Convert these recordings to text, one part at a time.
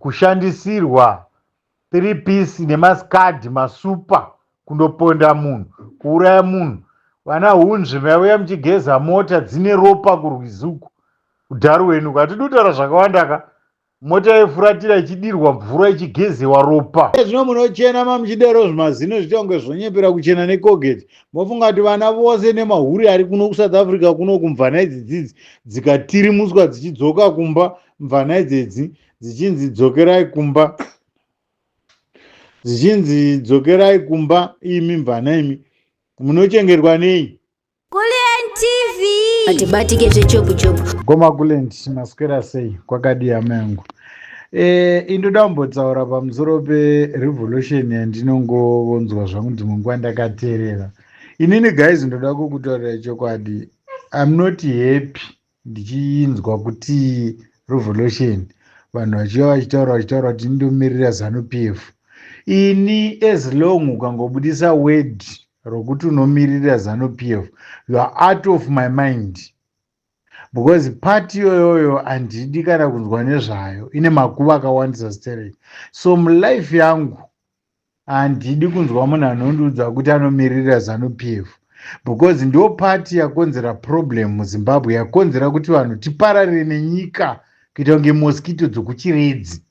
Kushandisirwa 3 piece nemaskadhi masupa kundoponda munhu, kuuraya munhu. Vana hunzvi maiuya muchigeza mota dzine ropa kurwizi uku kuDarwin uku. Hatidi kutaura zvakawanda ka. Mota yefuratira ichidirwa mvura ichigezewa ropa. Zvino munochena mamuchidero zvimazino zviita kunge zvonyepera kuchena neColgate. Mofunga kuti vana vose nemahure ari kuno kuSouth Africa kuno kumvana idzi dzidzi dzikatirimuswa dzichidzoka kumba mvana idzedzi dzichinzi dzokerai kumba dzichinzi dzokerai kumba imi mvana imi munochengetwa nei? Kulliant TV. Atibatike zvechopu chopu. Goma Kulliant maswera sei kwakadii hama yangu e, indoda kumbotaura pamusoro perevolution yandinongonzwa zvangu dzimwe nguva ndakateerera inini guys ndoda kukutaurira chokwadi I'm not happy ndichinzwa kuti revolution vanhu vachiva vachitaura vachitaura kuti ndomirira zanu pf ini as long ukangobudisa word rokuti unomirira zanu pf you are out of my mind because party iyoyoyo handidi kana kunzwa nezvayo ine makuva akawandisa stereki so mulife yangu handidi kunzwa munhu anondiudza kuti anomirira zanu pf because ndo party yakonzera problem muZimbabwe yakonzera kuti vanhu tipararire nenyika kuita kunge mosquito dzokuchiredzi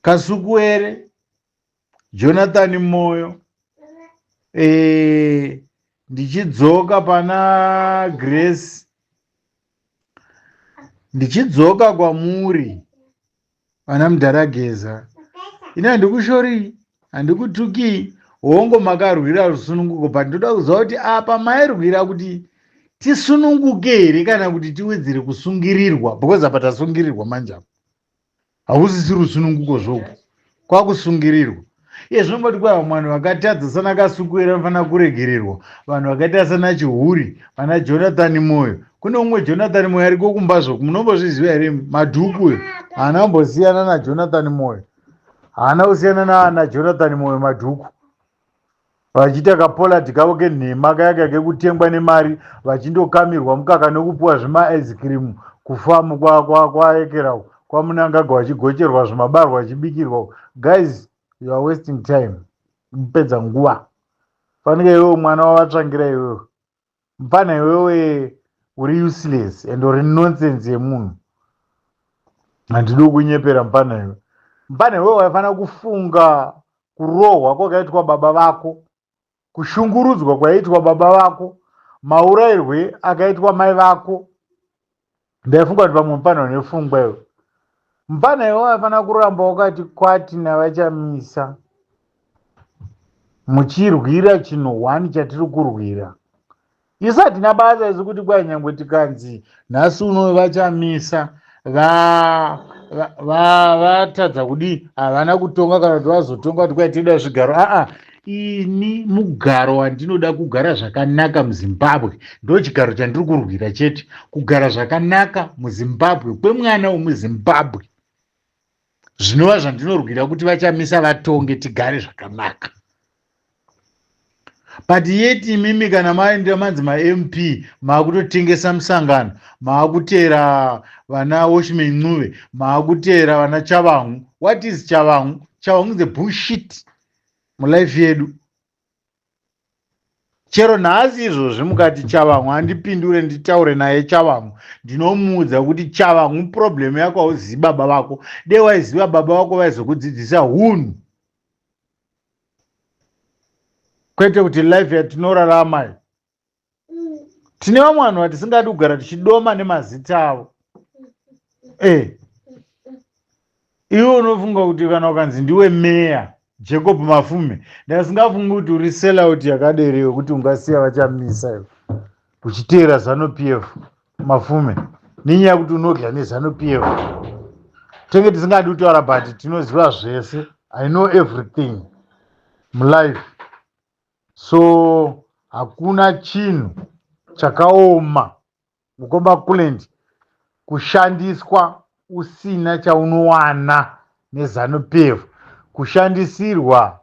Kasukuwere Jonathan Moyo e, ndichidzoka pana Grace ndichidzoka kwamuri vana mudharageza ini handikushori handikutuki hongo makarwira rusununguko but ndoda kuziva kuti apa mairwira kuti tisununguke here kana kuti tiwedzere kusungirirwa because apa tasungirirwa manje apa hausisi rusununguko zvoko kwakusungirirwa iye zvinomboti kwai vamwe vanhu vakatadza sana Kasukuwere vanofanira kuregererwa vanhu vakaita sana Chihuri vana Jonathan Moyo kune umwe Jonathan Moyo ariko kumba zvoko munombozviziva here Madhuku uyo haana kumbosiyana naJonathan Moyo haana kusiyana naJonathan Moyo Madhuku vachiita kapolati kavo kenhema kaya kekutengwa nemari vachindokamirwa mukaka nekupiwa zvimaice cream kufamu kwaekera kwaMunangagwa vachigocherwa zvimabarwa vachibikirwa guys you are wasting time kupedza nguva fanike iwewe mwana wavatsvangira iwewe mufana iwewe uri useless and uri nonsense yemunhu handidi kunyepera mufana iwe mufana iwewe waifanira kufunga kurohwa kwakaitwa baba vako kushungurudzwa kwaiitwa baba vako maurayirwe akaitwa mai vako ndaifunga kuti pamwe mufana une pfungwa iwe mufana iwe waifanira kuramba wakati kwati navachamisa muchirwira chinhu one chatiri kurwira isu hatina basa isu kuti kwai nyangwe tikanzi nhasi uno vachamisa vatadza kudii havana kutonga kana kuti vazotonga kuti kwai tinoda zvigaro aa ini mugaro wandinoda kugara zvakanaka muZimbabwe ndo chigaro chandiri kurwira chete kugara zvakanaka muZimbabwe kwemwana wemuZimbabwe zvinova zvandinorwira kuti vachamisa vatonge tigare zvakanaka but yet imimi kana maenda manzi maMP maakutotengesa musangano maakutera vana Washman Ncube maakutera vana Chavangu what is Chavangu Chavangu is a bullshit mulife yedu chero nhasi izvozvi mukati Chavangu handipindure nditaure naye Chavangu ndinomuudza kuti Chavangu problem yako hauzivi baba vako de waiziva baba vako vaizokudzidzisa hunhu kwete kuti life yatinorarama iyi tine vamwe vanhu vatisingadi kugara tichidoma nemazita avo e iwe unofunga kuti kana ukanzi ndiwe meya Jacob Mafume ndasingafungi kuti uri sellout yakadero yekuti ungasiya vachamisa iwe uchiteera ZANU PF Mafume nenyaya yekuti unodya neZANU PF tenge tisingadi kutaura but tinoziva zvese i know everything mulife so hakuna chinhu chakaoma mukoma Kulliant kushandiswa usina chaunowana neZANU PF kushandisirwa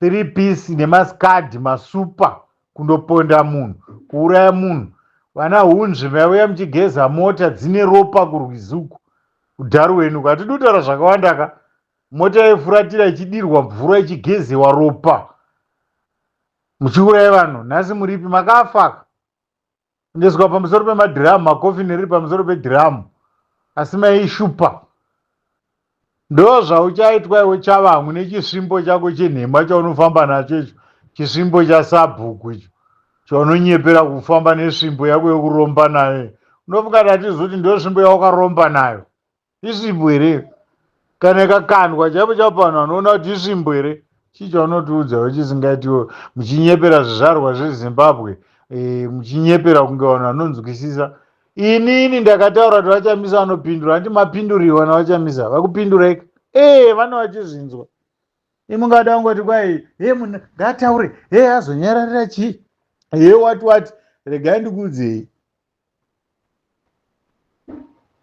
3 piece nemaskadhi masupa kundoponda munhu kuuraya munhu vana hunzvi maiuya muchigeza mota dzine ropa kurwizi uku. Kudharuweni uko hatidi kutaura zvakawanda ka. Mota yaifuratira ichidirwa mvura ichigezewa ropa. Muchiuraya vanhu nhasi muripi makafa ka. Kuendeswa pamusoro pemadhiramu makofini riri pamusoro pedhiramu asi maishupa. Ndozvauchaitwa iwe chavamwe nechisvimbo chako chenhema chaunofamba nacho icho chisvimbo chasabhuku icho chaunonyepera kufamba nesvimbo yako yekuromba nayo unofunga kuti hatizoti ndosvimbo yawakaromba nayo isvimbo here kana ikakandwa chaipo chaipo vanhu vanoona kuti isvimbo here chii chaunotiudzawo chisingaitiwo muchinyepera zvizvarwa zvezimbabwe e, muchinyepera kunge vanhu vanonzwisisa inini ndakataura kuti vachamisa vanopindura handi mapinduriwa navachamisa vakupinduraika ee vane vachizvinzwa imungada kungoti kwai he munhu ngaataure he azonyararira chii he wati wati regai ndikuudzei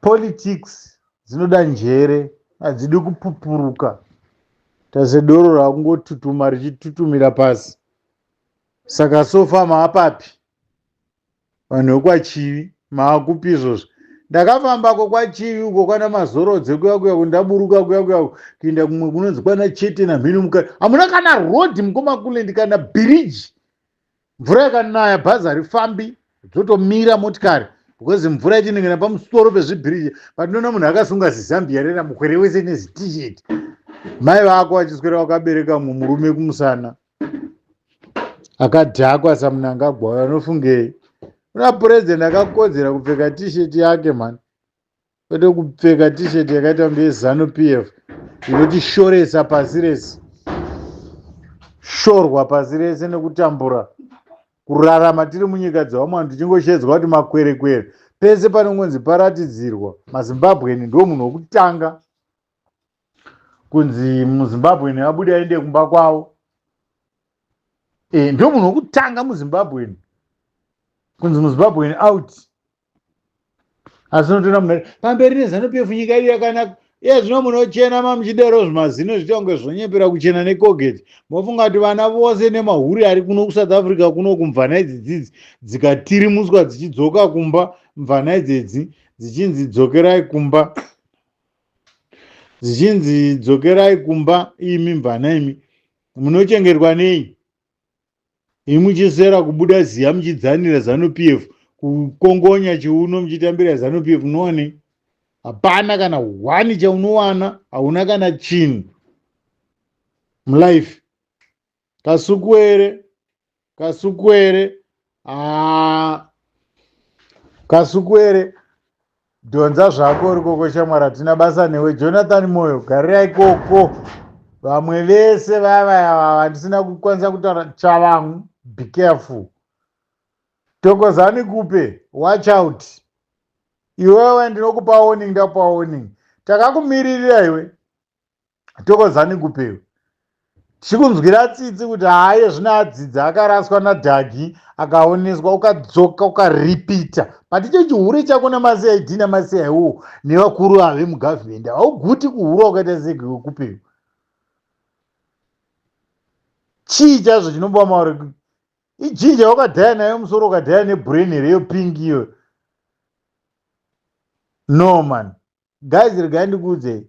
politics dzinoda njere hadzidi kupupuruka tasedoro rakungotutuma richitutumira pasi saka sofa maapapi vanhu vekwachivi maakupi izvozvo ndakafambako kwachivi uko kwana mazorodze kuya kuya kundaburuka kuya kuya kuenda kumwe kunonzi kwana chete namhino mukati hamuna kana road mukoma kulendi kana bhiriji mvura ikanaya bhazi harifambi dzotomira motikari because mvura ichinenge napamusoro pezvibhiriji patinoona munhu akasunga zizambia rera mukwere wese nezitisheti mai vako vachiswera vakabereka mumwe murume kumusana akadhakwa samunangagwa uyo anofungei una president akakodzera kupfeka tisheti yake mani kwete kupfeka tisheti yakaita kunge yezanu p f inotishoresa pasi rese shorwa pasi rese nekutambura kurarama tiri munyika dzevamwe vanhu tichingoshedzwa kuti makwerekwere pese panongonzi paratidzirwa mazimbabweni ndiwo munhu wekutanga kunzi muzimbabweni abude aende kumba kwavo e, ndiwo munhu wekutanga muzimbabweni kunzi muzimbabweni out asi unotoona munhu pamberi nezanu pf nyika yedu yakanaka iye zvino munochena mamuchidero zvimazino zviita kunge zvonyepera kuchena necolgate mofunga kuti vana vose nemahuri ari kuno kusouth africa kuno kumvana idzi dzidzi dzikatirimuswa dzichidzoka kumba mvana idzedzi dzichinzi dzokerai kumba dzichinzi dzokerai kumba imi mvana imi munochengetwa nei imi muchiswera kubuda ziya muchidzanira zanu p f kukongonya chiuno muchitambira zanu p f munowanei hapana kana hwani chaunowana hauna kana chinhu mulife kasukuwere kasukuwere ah, kasukuwere dhonza zvako uri koko shamwari hatina basa newe jonathan moyo garira ikoko vamwe vese vaya vaya vandisina kukwanisa kutaura chavangu be careful tokozani kupe watch out iwewe ndinokupa warning ndakupa warning takakumiririra iwe tokozani kupewe tichikunzwira tsitsi kuti haye zvino adzidza akaraswa nadhagi akaoneswa ukadzoka ukaripita but icho chihure chako namacid namacio nevakuru ave mugavhumendi hauguti kuhura ukaita sekupewe chii chaizvo chinomboa mauri ijinja wakadhaya nayo musoro ukadhaya nebrain here yopink iyo no man Guys regai ndikuudzei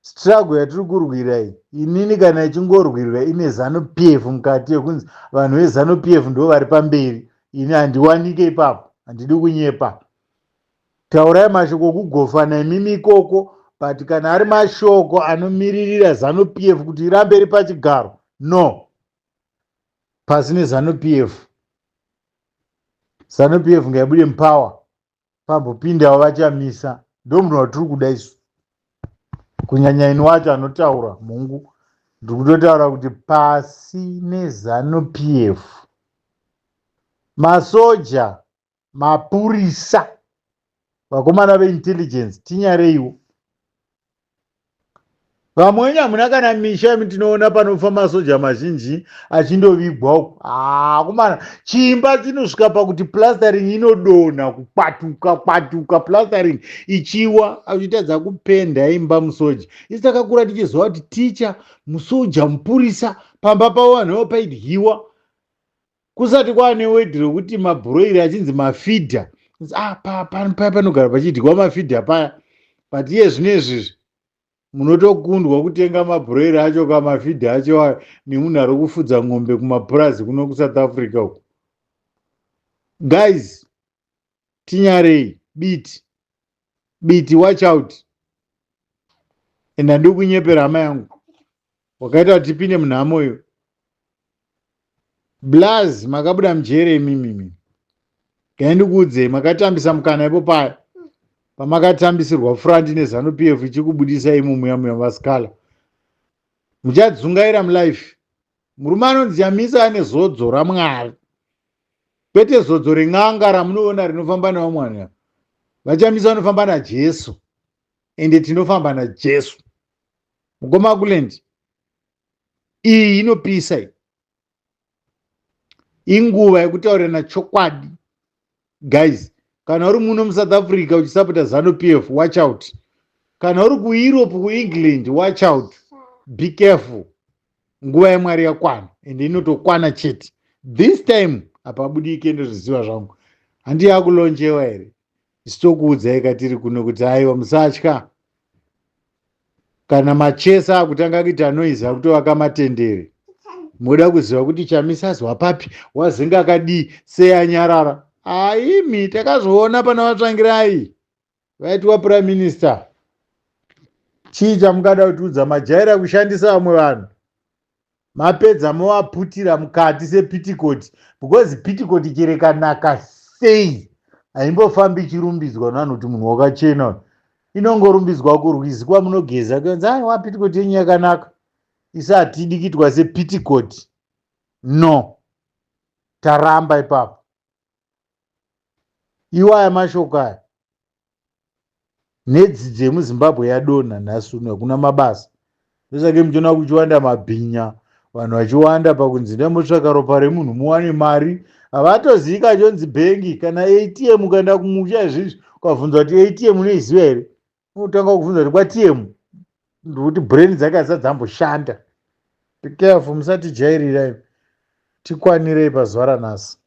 struggle yatiri kurwira iyi inini kana ichingorwirwa ine zanu pf mukati yekunzi vanhu vezanu pf ndo vari pamberi ini handiwanike ipapo handidi kunyepa taurai mashoko okugofana imimi ikoko but kana ari mashoko anomiririra zanu pf kuti irambe iri pachigaro no pasi nezanu pf zanu pf ngaibude mupower pambopindawo vachamisa ndomunhu watiri kuda isu kunyanya ini wacho anotaura mhungu ndiri kutotaura kuti pasi nezanu p f masoja mapurisa vakomana veintelligence tinyareiwo Vamwe wenyu hamuna kana misha imi tinoona panofa masoja mazhinji achindovigwa uko. Ah, kumana chimba chinosvika pakuti plastering inodonha kukwatuka kwatuka plastering ichiwa achitadza kupenda imba musoja. Isu takakura tichiziva kuti ticha musoja mupurisa pamba pavo vanhu ivo paidyiwa. Kusati kwaane wedhi rekuti mabhuroiri achinzi mafidha. Ah, pa, pa, pa, panogara pachidyiwa mafidha paya. But iye zvino izvizvi munotokundwa kutenga mabroiler acho kamafidhi acho ayo nemunhu ari kufudza ng'ombe kumapurazi kuno kuSouth Africa uko. Guys, tinyarei. Biti, Biti, watch out. And handiri kunyepera, hama yangu, wakaita kuti tipinde munhamo iyo. Blaz, makabuda mujere imimimi. Gai ndikuudzei, makatambisa mukana ipo paya pamakatambisirwa front neZANU PF ichikubudisa imo muya muya vasikala. Muchadzungaira mulife. Murume anonzi Chamisa ane zodzo raMwari, kwete zodzo ren'anga ramunoona rinofamba nevamwe vanhu. VaChamisa vanofamba naJesu, ende tinofamba naJesu. Mukoma Kulend, iyi inopisa iyi. Inguva yekutaurirana chokwadi, guys. Kana uri muno muSouth Africa uchisapota ZANU PF, watch out. Kana uri kuEurope, kuEngland, watch out, be careful. Nguva yaMwari yakwana, ende inotokwana chete. This time hapabudike, ndozviziva zvangu. Handi yakulonjewa here? Isitokuudzai katiri kuno kuti aiwa, musatya. Kana machesa akutanga kuita noise, akutovaka matendere, muda kuziva kuti Chamisa azwa papi, wazinga akadii, sei anyarara? Aimi, takazoona pana vaTsvangirai vaitiwa prime minister. Chii chamungada kutiudza? Majaira kushandisa vamwe vanhu, mapedza movaputira mukati sepitikoti, because pitikoti cherekanaka sei haimbofambi ichirumbidzwa nevanhu kuti munhu wakachena. Inongorumbidzwa kurwizi kwamunogeza, kuanzi aiwa, pitikoti yenyu yakanaka. Isi hatidi kuitwa sepitikoti, no, taramba ipapo. Iwaya mashoko aya nedzidzo yemuZimbabwe yadonha nhasi uno, hakuna mabasa. Ndosake muchiona kuchiwanda mabhinya, vanhu vachiwanda pakunzi ndamotsvaka ropa remunhu muwane mari. Havatozivi kachonzi bhengi kana ATM. Ukaenda kumusha izvizvi, ukabvunza kuti ATM unoiziva here, unotanga kubvunza kuti kwaTM, ndikuti brain dzake hadzisati dzamboshanda. Be careful, musatijairirai. Tikwanirei pazuva ranhasi.